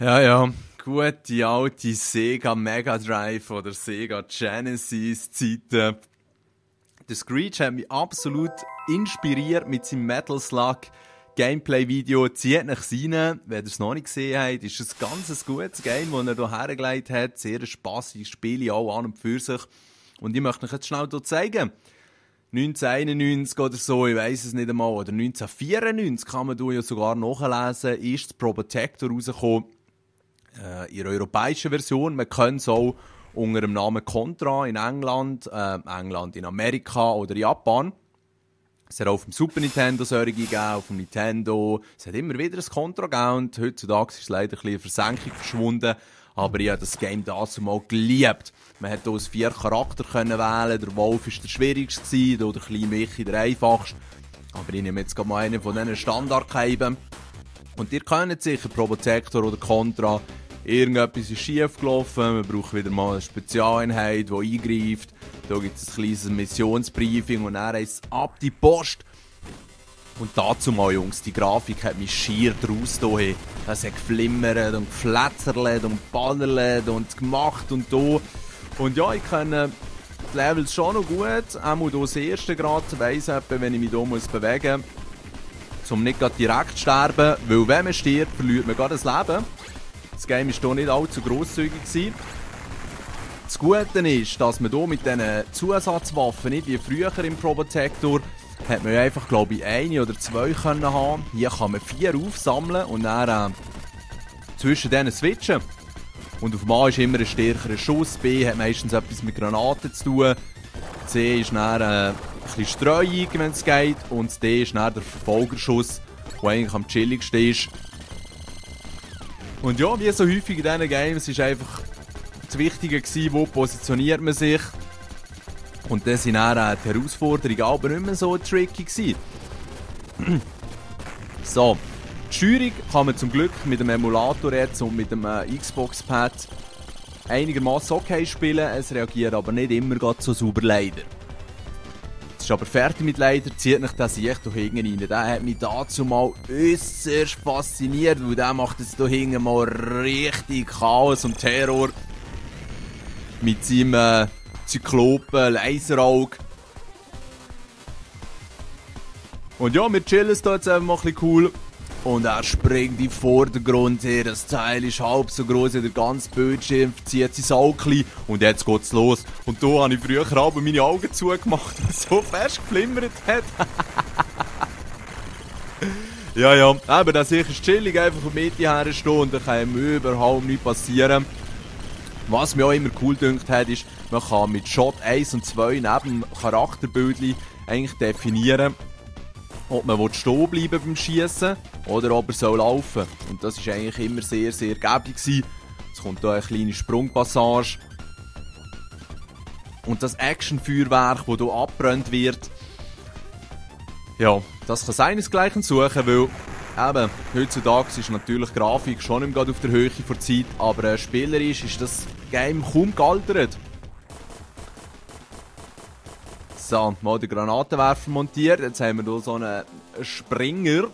Ja, ja, gute alte Sega Mega Drive oder Sega Genesis Zeiten. Der Screech hat mich absolut inspiriert mit seinem Metal Slug Gameplay-Video. Zieht nach rein, wenn ihr es noch nicht gesehen habt. Ist ein ganz gutes Game, das er hier hergelegt hat. Sehr ein spassiges Spiel, auch an und für sich. Und ich möchte euch jetzt schnell hier zeigen. 1991 oder so, ich weiss es nicht einmal, oder 1994 kann man ja sogar nachlesen, ist das Probotector rausgekommen. In der europäischen Version. Man kennt es auch unter dem Namen Contra in England, in Amerika oder Japan. Es hat auch auf dem Super Nintendo solche gegeben, auf dem Nintendo. Es hat immer wieder ein Contra gegeben und heutzutage ist es leider ein bisschen in Versenkung verschwunden. Aber ich habe das Game dazu mal geliebt. Man konnte aus 4 Charakteren wählen. Der Wolf war der schwierigste, oder der kleine Michi der einfachste. Aber ich nehme jetzt mal einen von diesen Standardgeheimen. Und ihr kennt sicher Probotector oder Contra. Irgendetwas ist schief gelaufen, man braucht wieder mal eine Spezialeinheit, die eingreift. Da gibt es ein kleines Missionsbriefing und dann heisst es ab die Post. Und dazu mal, Jungs, die Grafik hat mich schier draus hier. Es hat geflimmert und geflatzerlet und ballerlet und gemacht und da. Und ja, ich kenne die Levels schon noch gut. Auch hier das erste Grad, weiss ich, wenn ich mich hier bewegen muss, um nicht direkt zu sterben. Weil wenn man stirbt, verliert man gerade das Leben. Das Game war hier nicht allzu grosszügig. Das Gute ist, dass man hier mit diesen Zusatzwaffen, nicht wie früher im Probotector, hat man ja einfach, glaube ich, 1 oder 2 können haben. Hier kann man 4 aufsammeln und dann zwischen denen switchen. Und auf dem A ist immer ein stärkerer Schuss, B hat meistens etwas mit Granaten zu tun, C ist dann ein bisschen Streuung, wenn es geht, und D ist dann der Verfolgerschuss, der eigentlich am chilligsten ist. Und ja, wie so häufig in diesen Games ist einfach das Wichtige gewesen, wo positioniert man sich. Und dann sind dann die Herausforderungen aber nicht mehr so tricky gewesen. So, die Steuerung kann man zum Glück mit dem Emulator jetzt und mit dem Xbox-Pad einigermaßen okay spielen. Es reagiert aber nicht immer ganz so sauber, leider. Jetzt ist aber fertig mit leider, zieht nicht das Sicht hier hinten rein. Der hat mich dazu mal äußerst fasziniert, weil der macht jetzt hier hinten mal richtig Chaos und Terror. Mit seinem Zyklopen, Laserauge. Und ja, wir chillen es da jetzt einfach mal ein bisschen cool. Und er springt in den Vordergrund her. Das Teil ist halb so groß wie der ganze Bildschirm, zieht sein Auge und jetzt geht's los. Und da habe ich früher aber meine Augen zugemacht, weil es so fest geflimmert hat. ja, aber das ist sicher chillig, einfach von Mitte her stehen und dann kann ihm überhaupt nichts passieren. Was mir auch immer cool gedacht hat, ist, man kann mit Shot 1 und 2 neben dem Charakterbildchen eigentlich definieren, ob man stehen bleiben beim Schießen oder ob er soll laufen. Und das war eigentlich immer sehr, sehr gäbig gewesen. Jetzt kommt hier eine kleine Sprungpassage. Und das Actionfeuerwerk, das hier abbrennt wird, ja, das kann seinesgleichen suchen, weil eben, heutzutage ist natürlich die Grafik schon nicht mehr auf der Höhe der Zeit, aber spielerisch ist das Game kaum gealtert. So, mal den Granatenwerfer montiert. Jetzt haben wir hier so einen Springer,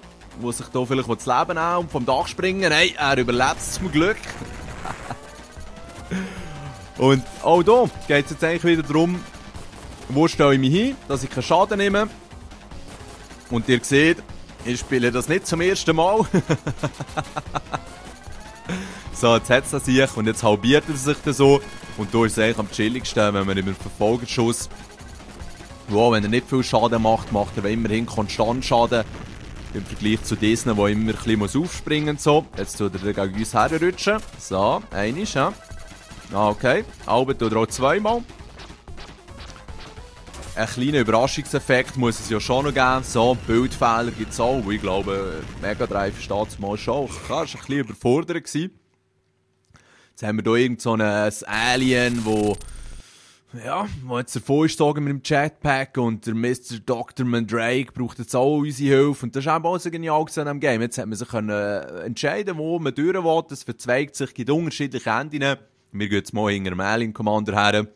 der sich hier vielleicht das Leben nehmen und vom Dach springen. Nein, er überlebt es zum Glück. Und auch hier geht es jetzt eigentlich wieder darum, wo stelle ich mich hin, dass ich keinen Schaden nehme. Und ihr seht, ich spiele das nicht zum ersten Mal. So, jetzt hat es das sich und jetzt halbiert er sich dann so. Und da ist es eigentlich am chilligsten, wenn man über den Verfolgerschuss, wow, wenn er nicht viel Schaden macht, macht er immerhin konstant Schaden. Im Vergleich zu diesen, die immer ein bisschen aufspringen muss. So, jetzt tut er gegen uns herrutschen. So, einiges, ja. Okay, aber tut er auch zweimal. Ein kleiner Überraschungseffekt muss es ja schon noch geben. So, Bildfehler gibt es auch. Ich glaube, Mega Drive steht es mal schon. Das war ein bisschen überfordert gewesen. Jetzt haben wir hier irgend so ein Alien, wo jetzt davor ist mit dem Jetpack und der Mr. Dr. Mandrake braucht jetzt auch unsere Hilfe. Und das ist auch so genial an diesem Game. Jetzt hat man sich entscheiden, wo man durch will. Das verzweigt sich, gibt unterschiedliche Enden. Wir gehen jetzt mal hinter dem Alien Commander her.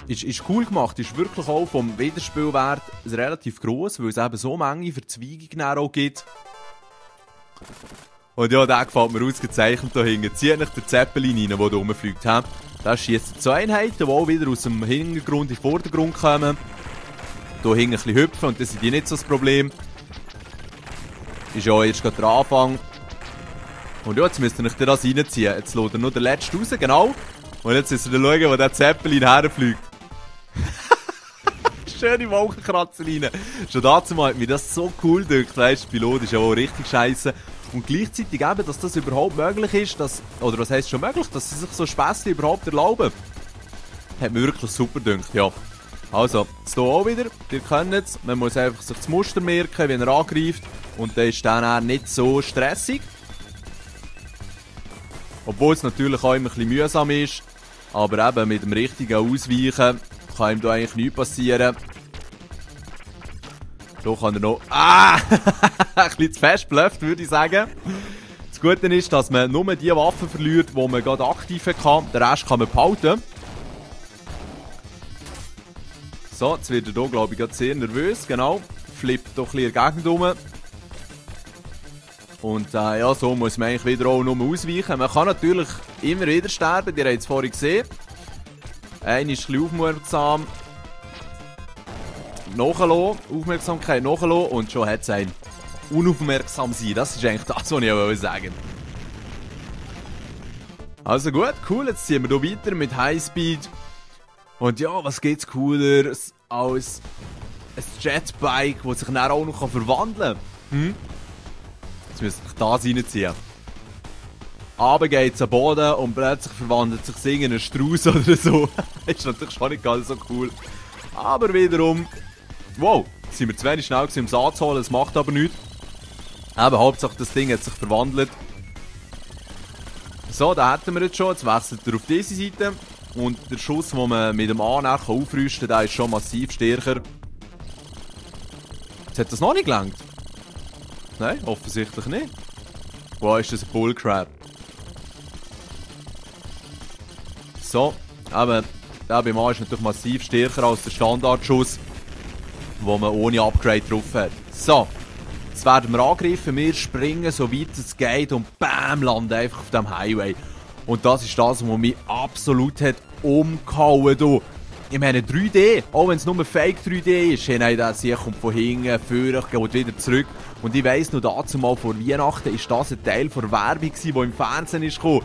Ist cool gemacht, ist wirklich auch vom Wiederspielwert relativ gross, weil es eben so Menge Verzweigungen auch gibt. Und ja, der gefällt mir ausgezeichnet hier hinten. Zieht nicht der Zeppelin rein, der da rumfliegt. Da schießt 2 Einheiten, die auch wieder aus dem Hintergrund in den Vordergrund kommen. Hier hinten ein bisschen hüpfen und das sind die nicht so das Problem. Ist ja erst gerade der Anfang. Und ja, jetzt müsst ihr euch das reinziehen. Jetzt lädt er nur den letzten raus, genau. Und jetzt müsst ihr schauen, wo der Zeppelin herfliegt. Schöne Wolkenkratzer rein. Schon dazu mal hat mir das so cool gedacht. Weißt, der Pilot ist ja auch richtig scheiße. Und gleichzeitig eben, dass das überhaupt möglich ist, dass, oder was heisst schon möglich, dass sie sich so Späßchen überhaupt erlauben. Hat mir wirklich super gedacht, ja. Also, jetzt hier auch wieder, ihr kennt es, man muss einfach sich das Muster merken, wenn er angreift. Und dann ist dann nicht so stressig. Obwohl es natürlich auch immer ein bisschen mühsam ist. Aber eben mit dem richtigen Ausweichen kann ihm da eigentlich nichts passieren. Da kann er noch... Ah! Ein bisschen zu fest blufft, würde ich sagen. Das Gute ist, dass man nur die Waffen verliert, die man gerade aktivieren kann. Den Rest kann man behalten. So, jetzt wird er hier, glaube ich, gerade sehr nervös. Genau. Flippt doch ein bisschen in der Gegend rum. Und ja, so muss man eigentlich wieder auch nur ausweichen. Man kann natürlich immer wieder sterben, ihr habt es vorhin gesehen. Einer ist ein bisschen aufmerksam. Nachlassen, Aufmerksamkeit nachlassen und schon hat es einen. Unaufmerksam sein, das ist eigentlich das, was ich auch sagen wollte. Also gut, cool, jetzt ziehen wir hier weiter mit Highspeed. Und ja, was geht's cooler als ein Jetbike, das sich dann auch noch verwandeln kann? Jetzt müsst ihr das reinziehen. Aber geht's am Boden und plötzlich verwandelt sich in einen Strauß oder so. Das ist natürlich schon nicht ganz so cool. Aber wiederum... Wow, sind wir zu wenig schnell gewesen, um es anzuholen, das macht aber nichts. Aber Hauptsache das Ding hat sich verwandelt. So, da hätten wir jetzt schon. Jetzt wechselt er auf diese Seite. Und der Schuss, den man mit dem A aufrüsten kann, der ist schon massiv stärker. Jetzt hat das noch nicht gelangt. Nein, offensichtlich nicht. Wow, ist das ein Bullcrap. So, aber der beim A ist natürlich massiv stärker als der Standardschuss, wo man ohne Upgrade drauf hat. So, jetzt werden wir angegriffen, wir springen so weit es geht und BAM, landen einfach auf dem Highway. Und das ist das, was mich absolut hat umgehauen hier. Ich meine 3D, auch wenn es nur Fake 3D ist, nein, der Sieg kommt von hinten, vorne, geht wieder zurück. Und ich weiss noch dazu mal vor Weihnachten, ist das ein Teil der Werbung gewesen, die im Fernsehen ist gekommen.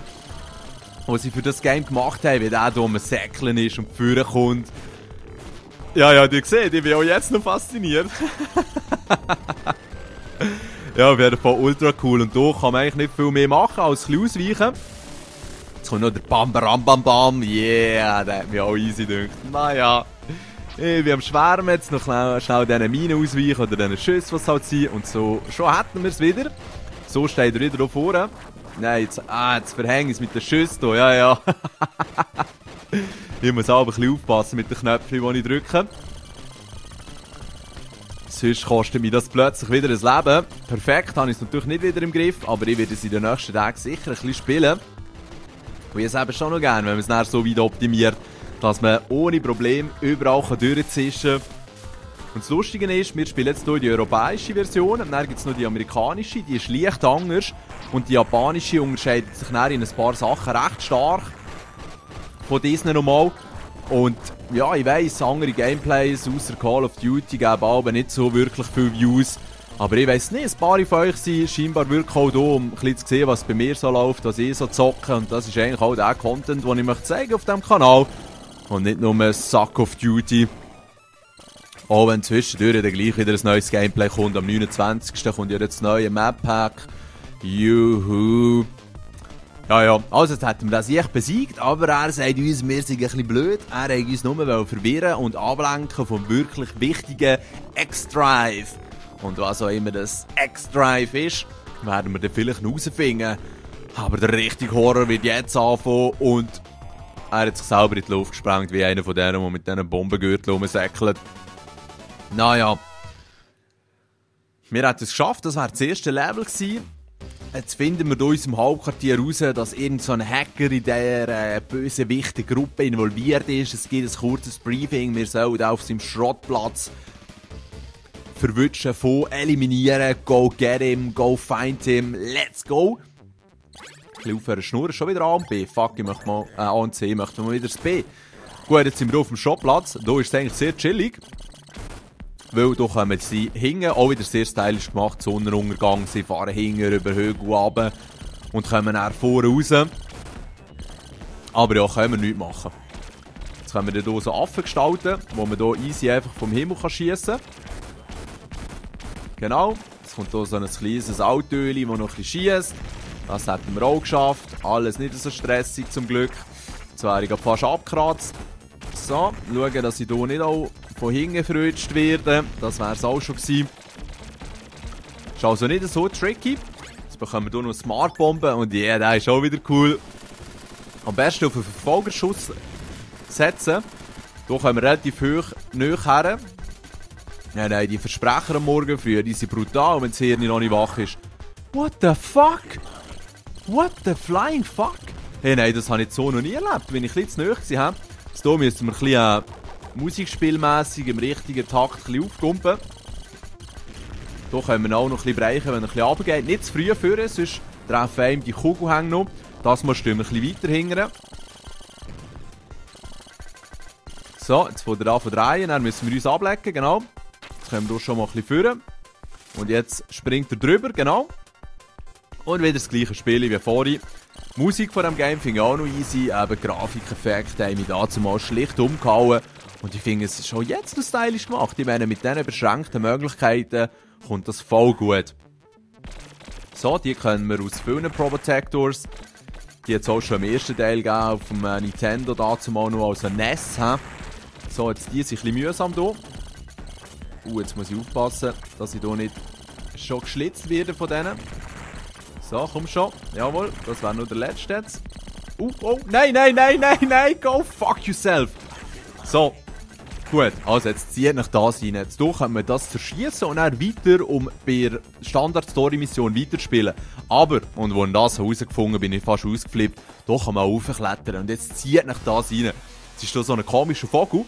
Was sie für das Game gemacht haben, wie der hier um ein Säckchen ist und vorne kommt. Ja, die gesehen, ich bin auch jetzt noch fasziniert. Ja, auf jeden Fall ultra cool. Und hier kann man eigentlich nicht viel mehr machen, als ein bisschen ausweichen. Jetzt kommt noch der Bam, Bam, Bam, Bam. Yeah, der hat mich auch easy gedacht. Naja, ich bin am Schwärmen, jetzt noch schnell diesen Minen ausweichen oder diesen Schüssen, was es halt sind. Und so, schon hätten wir es wieder. So steht er wieder hier vorne. Nein, jetzt verhänge ich es mit den Schüssen hier, ja. Ich muss auch ein bisschen aufpassen mit den Knöpfen, die ich drücke. Sonst kostet mich das plötzlich wieder ein Leben. Perfekt, habe ich es natürlich nicht wieder im Griff, aber ich werde es in den nächsten Tagen sicher ein bisschen spielen. Und ich es eben schon noch gerne, wenn man es dann so weit optimiert, dass man ohne Probleme überall durchzischen kann. Und das Lustige ist, wir spielen jetzt hier die europäische Version, und dann gibt es noch die amerikanische, die ist leicht anders. Und die japanische unterscheidet sich dann in ein paar Sachen recht stark von diesen nochmal. Und ja, ich weiss, andere Gameplays außer Call of Duty geben aber nicht so wirklich viele Views. Aber ich weiss nicht, ein paar von euch sind scheinbar wirklich auch da, um ein bisschen zu sehen, was bei mir so läuft, was ich so zocke. Und das ist eigentlich auch der Content, den ich möchte zeigen auf diesem Kanal. Und nicht nur ein Suck of Duty. Auch wenn zwischendurch dann gleich wieder ein neues Gameplay kommt. Am 29. kommt ja das neue Map-Pack. Juhu. Ja, also jetzt hätten wir das echt besiegt, aber er sagt uns, wir sind ein bisschen blöd. Er hat uns nur verwirren und ablenken vom wirklich wichtigen X-Drive. Und was auch immer das X-Drive ist, werden wir dann vielleicht noch herausfinden. Aber der richtige Horror wird jetzt anfangen und er hat sich selber in die Luft gesprengt, wie einer von denen, der mit diesen Bombengürteln rumsäckelt. Naja. Wir hätten es geschafft, das wäre das erste Level gewesen. Jetzt finden wir in unserem Hauptquartier heraus, dass irgend so ein Hacker in dieser bösen, wichtigen Gruppe involviert ist. Es gibt ein kurzes Briefing, wir sollen auf seinem Schrottplatz verwutschen, von eliminieren, go get him, go find him, let's go. bisschen aufhören schnurren. Schon wieder A und B. Fuck, ich möchte mal A und C, möchten wir wieder das B. Gut, jetzt sind wir auf dem Showplatz. Hier ist es eigentlich sehr chillig. Weil hier kommen sie hinten, auch wieder sehr stylisch gemacht, Sonnenuntergang. Sie fahren hinten über Hügel runter und kommen dann vorne raus. Aber ja, können wir nichts machen. Jetzt können wir hier so Affen gestalten, wo man hier easy einfach vom Himmel schiessen kann. Genau. Jetzt kommt hier so ein kleines Autöli, das noch ein bisschen schiesst. Das hätten wir auch geschafft. Alles nicht so stressig zum Glück. Jetzt wäre ich fast abgekratzt. So, schauen, dass ich hier nicht auch von hinten verrutscht werde. Das wäre es auch schon gewesen. Ist also nicht so tricky. Jetzt bekommen wir hier noch Smartbomben und ja, der ist auch wieder cool. Am besten auf einen Verfolgerschuss setzen. Hier kommen wir relativ hoch näher her. Ja, nein, die Versprecher am Morgen früh, die sind brutal, wenn das Hirn noch nicht wach ist. What the fuck? What the flying fuck? Hey, nein, das habe ich so noch nie erlebt, wenn ich ein bisschen zu nahe war. Hier müssen wir ein bisschen musikspielmässig im richtigen Takt ein bisschen aufkumpen. Hier können wir auch noch ein bisschen brechen, wenn er ein bisschen runtergeht. Nicht zu früh führen, sonst treffen einem die Kugelhänge noch. Das mal stehen wir ein bisschen weiter hinten. So, jetzt von der an von drehen, dann müssen wir uns ablecken, genau. Jetzt können wir hier schon mal ein bisschen führen. Und jetzt springt er drüber, genau. Und wieder das gleiche Spiel wie vorhin. Die Musik von diesem Game finde ich auch noch easy. Eben Grafikeffekte haben mich dazu mal schlicht umgehauen. Und ich finde, es ist schon jetzt noch stylisch gemacht. Ich meine, mit diesen beschränkten Möglichkeiten kommt das voll gut. So, die können wir aus vielen Protectors. Die hat es auch schon im ersten Teil gegeben, auf dem Nintendo dazu mal noch als NES. So, jetzt die sind ein bisschen mühsam hier. Jetzt muss ich aufpassen, dass ich hier nicht schon geschlitzt werde von denen. So, komm schon. Jawohl, das wäre nur der letzte jetzt. Oh, nein, go fuck yourself. So, gut, also jetzt zieht nach das rein. Jetzt hier können wir das zerschießen und dann weiter bei der Standard-Story-Mission weiterspielen. Aber, und als ich das herausgefunden habe, bin ich fast ausgeflippt, hier kann man raufklettern und jetzt zieht nach das rein. Jetzt ist hier so ein komischer Vogel,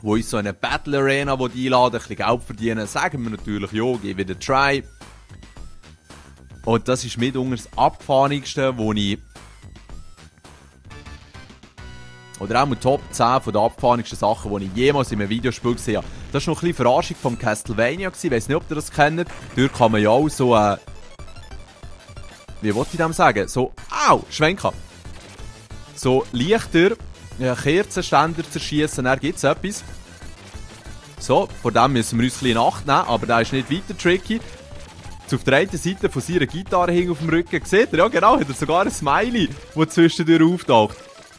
wo uns so eine Battle-Arena einladen, ein bisschen Geld verdienen. Sagen wir natürlich, ja, gib wieder einen Try. Und das ist mitunter das Abgefahrenste, wo ich... Oder auch mit Top 10 von den abgefahrensten Sachen, die ich jemals in einem Videospiel gesehen habe. Das war noch ein bisschen Verarschung von Castlevania. Ich weiß nicht, ob ihr das kennt. Dort kann man ja auch so... wie wollte ich dem sagen? So... Au! Schwenken! So leichter Kerzenständer zerschießen, dann gibt es etwas. So, vor dem müssen wir uns ein bisschen in Acht nehmen, aber der ist nicht weiter tricky. Auf der einen Seite von seiner Gitarre hing auf dem Rücken. Seht ihr? Ja genau, hat er sogar ein Smiley, das zwischendurch auftaucht.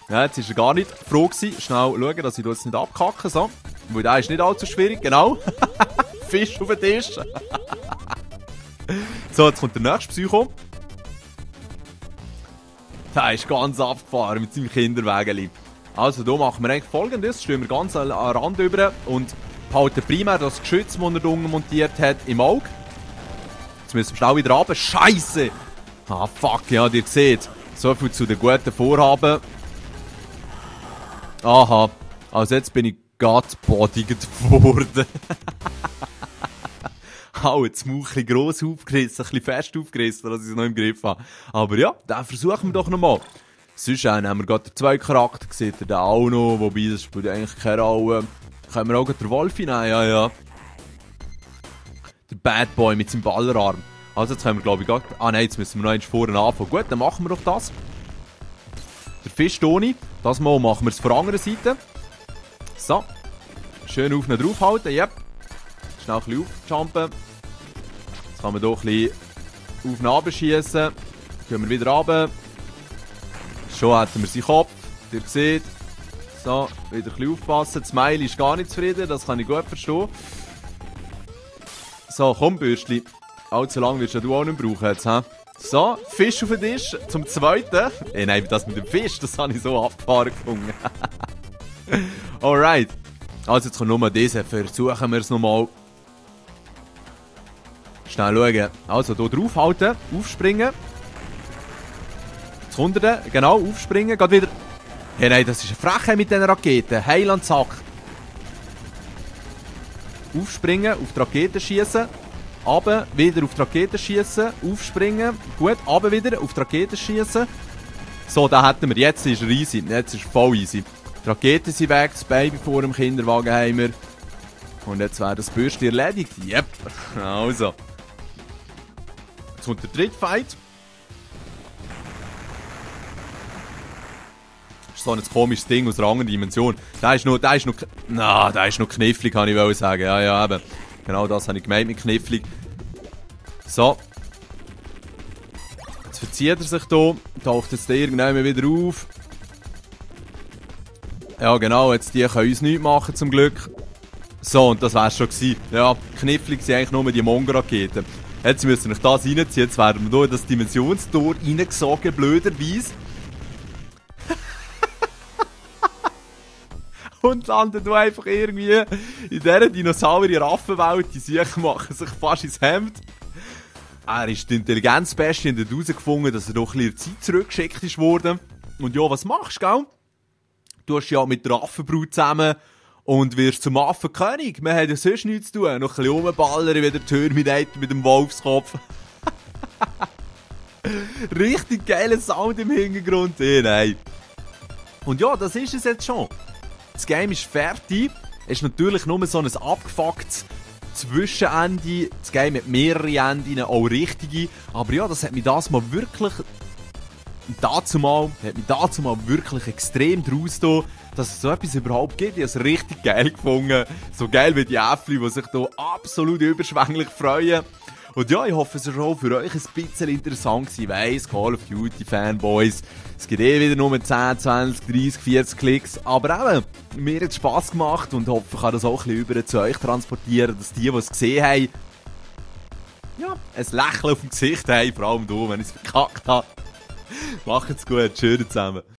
Ja, jetzt war er gar nicht froh gewesen. Schnell schauen, dass ich jetzt nicht abkacke. So. Weil der ist nicht allzu schwierig, genau. Fisch auf den Tisch. So, jetzt kommt der nächste Psycho. Der ist ganz abgefahren mit seinem Kinderwägeli. Also, hier machen wir eigentlich Folgendes. Stehen wir ganz an den Rand über und behalten primär das Geschütz, das er da unten montiert hat, im Auge. Jetzt müssen wir schnell wieder runter. Scheiße! Ah, fuck, ja, ihr seht. So viel zu den guten Vorhaben. Aha, also jetzt bin ich gutbodigt worden. Auch jetzt Mauch ein bisschen gross aufgerissen, ein bisschen fest aufgerissen, dass ich es noch im Griff habe. Aber ja, den versuchen wir doch nochmal. Sonst haben wir gerade den zweiten Charakter, seht ihr den auch noch, wobei das spielt eigentlich keine Rolle. Können wir auch den Wolf hinein, ja. Der Bad Boy mit seinem Ballerarm. Also jetzt können wir glaube ich gerade... Ah nein, jetzt müssen wir noch eins vorne anfangen. Gut, dann machen wir doch das. Der Fisch Toni. Das Mal machen wir es von der anderen Seite. So. Schön auf ihn draufhalten, yep. Schnell ein bisschen aufjumpen. Jetzt kann man hier ein bisschen auf ihn runterschiessen. Gehen wir wieder runter. Schon hätten wir seinen Kopf. Ihr seht. So, wieder ein bisschen aufpassen. Smiley ist gar nicht zufrieden, das kann ich gut verstehen. So, komm Bürstli. Allzu lange wirst du auch nicht brauchen jetzt, he? So, Fisch auf den Tisch. Zum zweiten. Nein, das mit dem Fisch, das habe ich so abgefahren gefunden. Alright. Also jetzt kommt nur diese. Versuchen wir es nochmal. Schnell schauen. Also hier draufhalten, aufspringen. Jetzt kommt er, genau, aufspringen, geht wieder. Hey, nein, das ist eine Frechheit mit diesen Raketen. Heilandsack. Aufspringen, auf die Raketen schießen. Aber wieder auf die Rakete schießen, aufspringen. Gut, aber wieder auf die Rakete schießen. So, da hätten wir. Jetzt ist er easy. Jetzt ist er voll easy. Die Raketen sind weg, das Baby vor dem Kinderwagen haben wir. Und jetzt wäre das Bürstchen erledigt. Yep. Also. Jetzt kommt der dritte Fight. Das ist so ein komisches Ding aus einer anderen Dimension. Der ist noch knifflig, kann ich sagen. Ja, eben. Genau das habe ich gemeint mit knifflig. So. Jetzt verzieht er sich hier. Taucht jetzt irgendwann wieder auf. Ja, genau. Jetzt die können uns nichts machen, zum Glück. So, und das wär's schon gewesen. Ja, knifflig sind eigentlich nur die Mongo-Raketen. Jetzt müssen wir das reinziehen. Jetzt werden wir hier in das Dimensionstor reingesogen, blöderweise. Und landen hier einfach irgendwie in dieser Dinosaurier-Affenwelt. Die Siechen machen sich fast ins Hemd. Er ist die Intelligenzbeste und hat herausgefunden, dass er noch ein bisschen Zeit zurückgeschickt ist worden. Und ja, was machst du, gell? Du hast ja mit der Affenbrut zusammen und wirst zum Affenkönig. Man hat ja sonst nichts zu tun. Noch ein bisschen rumballern wie der Terminator mit dem Wolfskopf. Richtig geiler Sound im Hintergrund. Nein. Und ja, das ist es jetzt schon. Das Game ist fertig. Es ist natürlich nur so ein abgefucktes Zwischenende. Das Game hat mehrere Enden, auch richtige. Aber ja, das hat mich das mal wirklich... Dazu mal wirklich extrem draus getan, dass es so etwas überhaupt gibt. Ich habe es richtig geil gefunden. So geil wie die Äffli, die sich hier absolut überschwänglich freuen. Und ja, ich hoffe, es war auch für euch ein bisschen interessant gewesen. Ich weiss, Call of Duty Fanboys, es gibt wieder nur 10, 20, 30, 40 Klicks. Aber eben, mir hat es Spass gemacht und hoffe, ich kann das auch ein bisschen über zu euch transportieren, dass die es gesehen haben, ja, ein Lächeln auf dem Gesicht haben. Vor allem du, wenn ich es verkackt habe. Macht's gut, tschüss zusammen.